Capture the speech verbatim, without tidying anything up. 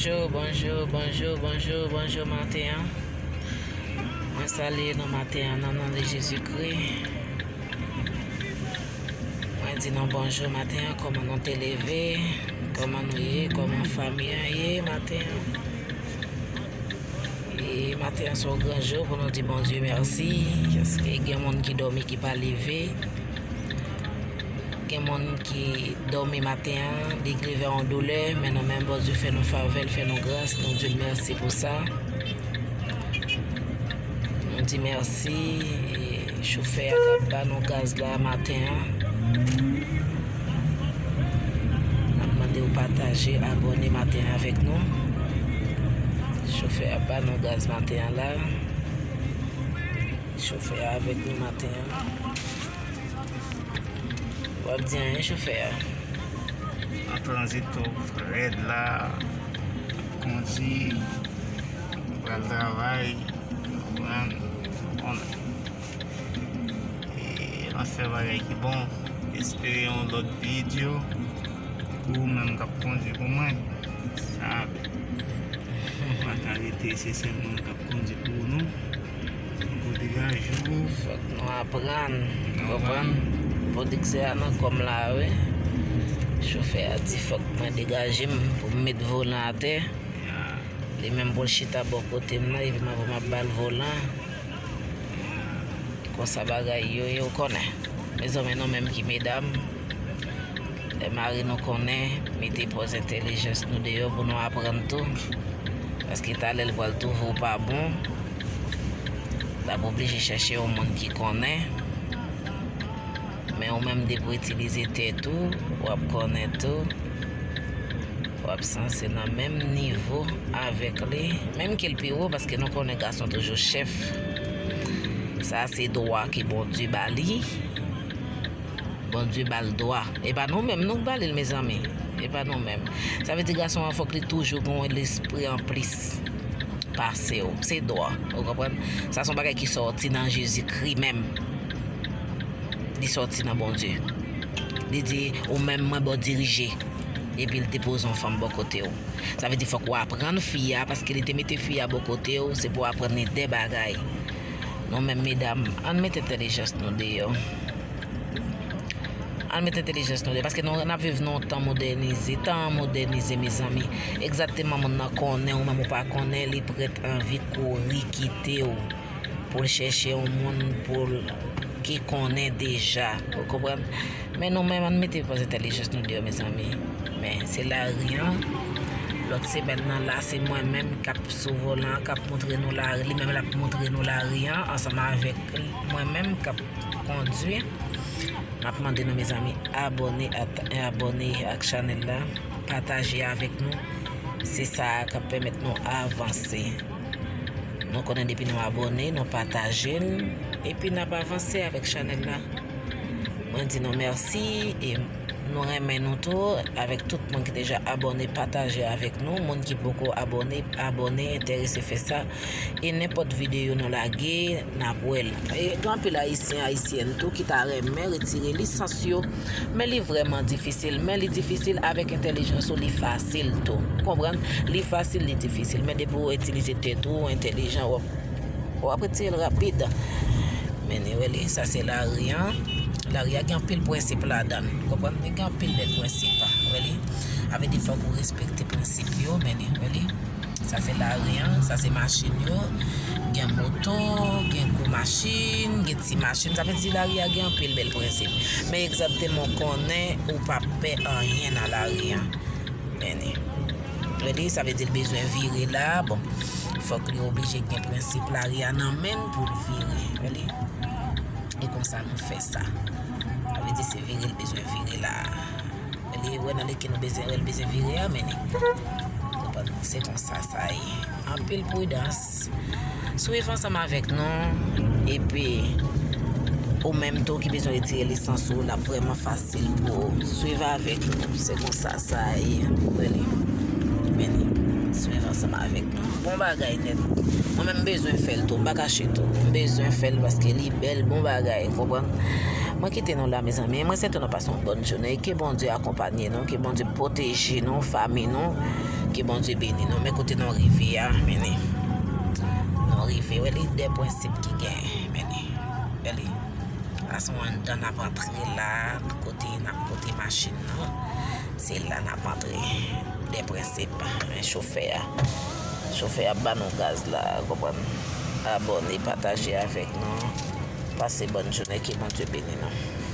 Bonjou, bonjou, bonjou, bonjou, bonjou maten an. Mwen salye nou maten an nan non de Jezikri. Mwen di nou bonjou maten an, kòman nou te leve, kòman nou ye, kòman fanmi an ye maten an. E maten an se yon gran jou pou nou di Bondye mèsi, paske gen moun ki dòmi ki pa leve. Gen moun ki dòmi maten an, li leve yon doulè, men nou menm Bondye fè nou favè, l fè nou gras, nou di l mèsi pou sa. Nou di mèsi, e chofè a k ap ba nou gaz la maten an. N ap mande w pataje, abòne maten an avèk nou. Chofè a ba nou gaz maten an la. Chofè a avèk nou maten an. W ap di anyen, chofè a? Nan tranzit tou frèd la, kondui, pral travay, konprann, konnen. E, n ap fè bagay ki bon, espere yon lòt videyo pou ou menm k ap kondui pou mwen. Sa, m pa ka rete, se sèl mwen k ap kondui pou nou. Fòk nou aprann, konprann. Pwodiktè a nan kò m la, wi. Chofè a di fòk mwen degaje m pou m met volan atè. Li menm pou l chita bò kote m nan, epi m ap, m ap ba l volan. Konsa bagay yo ye, ou konnen. Mezanmi, nou menm ki medam, lè mari nou konnen, mete pòz entèlijans nou deyò pou nou aprann tou. Paske talè l pral twouve w pa bon. L ap oblije chèche yon moun ki konnen. Men ou menm depi w itilize tèt ou, w ap konnen tou. W ap sanse nan menm nivo avèk li. Menm ke l pi wo, paske nou konnen gason toujou chèf. Sa se dwa ke Bondye ba li. Bondye ba l dwa. E pa nou menm nou k ba li l, mezanmi. E pa nou menm. Sa vle di gason an fòk li toujou gen yon lespri anplis pase w. Se dwa. Ou konprann? Sa se yon bagay ki sòti nan Jezikri menm. Li sòti nan Bondye. Li di, ou menm mwen ba w dirije. Epi l te poze yon fanm bò kote w. Sa vle di fòk w aprann fi a, paske li te mete fi a bò kote w, se pou w aprann li de bagay. Nou menm medam, ann mete entèlijans nou deyò. Ann mete entèlijans nou deyò, paske nou, n ap viv nan yon tan modènize. Tan an modènize, mezanmi. Egzakteman, moun nan konnen, ou menm ou pa konnen, li prèt anvi kouri kite w pou l chèche yon moun pou l, ki konnen deja. Ou konprann? Men nou menm, ann mete pòz entèlijans nou deyò, mezanmi. Men se lari an. Lòt semèn nan la, se mwen menm k ap sou volan an, k ap montre nou lari. Li menm l ap montre nou lari an ansanm avèk mwen menm k ap kondui. M ap mande nou, mezanmi, abòne at-, abòne ak chanèl la, pataje avèk nou. Se sa k ap pèmèt nou avanse. Nou konnen depi nou abòne, nou pataje l, epi n ap avanse avèk chanèl la. Mwen di nou mèsi, e nou renmen nou tou, avèk tout moun ki deja abòne, pataje avèk nou. Moun ki poko abòne, abòne, enterese fè sa. E nenpòt videyo nou lage, n ap wè l. E gen anpil Ayisyen, Ayisyèn tou ki ta renmen retire lisans yo. Men li vrèman difisil. Men li difisil avèk entèlijans ou, li fasil tou. Konprann? Li fasil, li difisil. Men depi w itilize tèt ou, entèlijan, w ap, w ap retire l rapid. Men ni, wè li, sa se lari an. Lari a gen anpil prensip ladan l. Konprann? Li gen anpil bèl prensip. Wè li? Sa vle di fòk ou respekte prensip yo, men ni, wè li? Sa se lari an, sa se machin yo. Gen moto, gen gwo machin, gen ti machin. Sa vle di lari a gen anpil bèl prensip. Men egzakteman w konnen ou p ap pè anyen nan lari an. Men ni. Wè li, sa vle di l bezwen vire la. Bon, fòk li oblije gen prensip lari a nan men l pou l vire. Wè li. E konsa nou fè sa. Sa vle di se vire l bezwen vire la. Li wè nan lè ke nou bezwen wè l bezwen vire a, men li. Konprann? Se konsa sa ye. Anpil pridans. Swiv ansanm avèk nou. Epi, ou menm tou ki bezwen retire lisans ou, l ap vrèman fasil pou ou. Swiv avèk nou. Se konsa sa ye. Wè li. Men li. Swiv ansanm. ansanm avèk nou. Bon bagay nèt. Mwen menm m bezwen fè l tou, m pa kache tou. M bezwen fè l paske li bèl, bon bagay, konprann? Mwen kite nou la, mezanmi. Mwen swete nou pase yon bòn jounen. Ke Bondye akonpanye nou, ke Bondye pwoteje nou, fanmi nou, ke Bondye beni nou. Men kote nou rive a, men nou rive. Wè, li de prensip ki genyen, men wè li. Paske anndan n ap antre la, kote n ap pote machin nan, se la n ap antre. De prensip, men chofè a, chofè a ban nou gaz la, konprann? Abòne, pataje avèk nou. Pase bòn jounen, ke Bondye beni nou.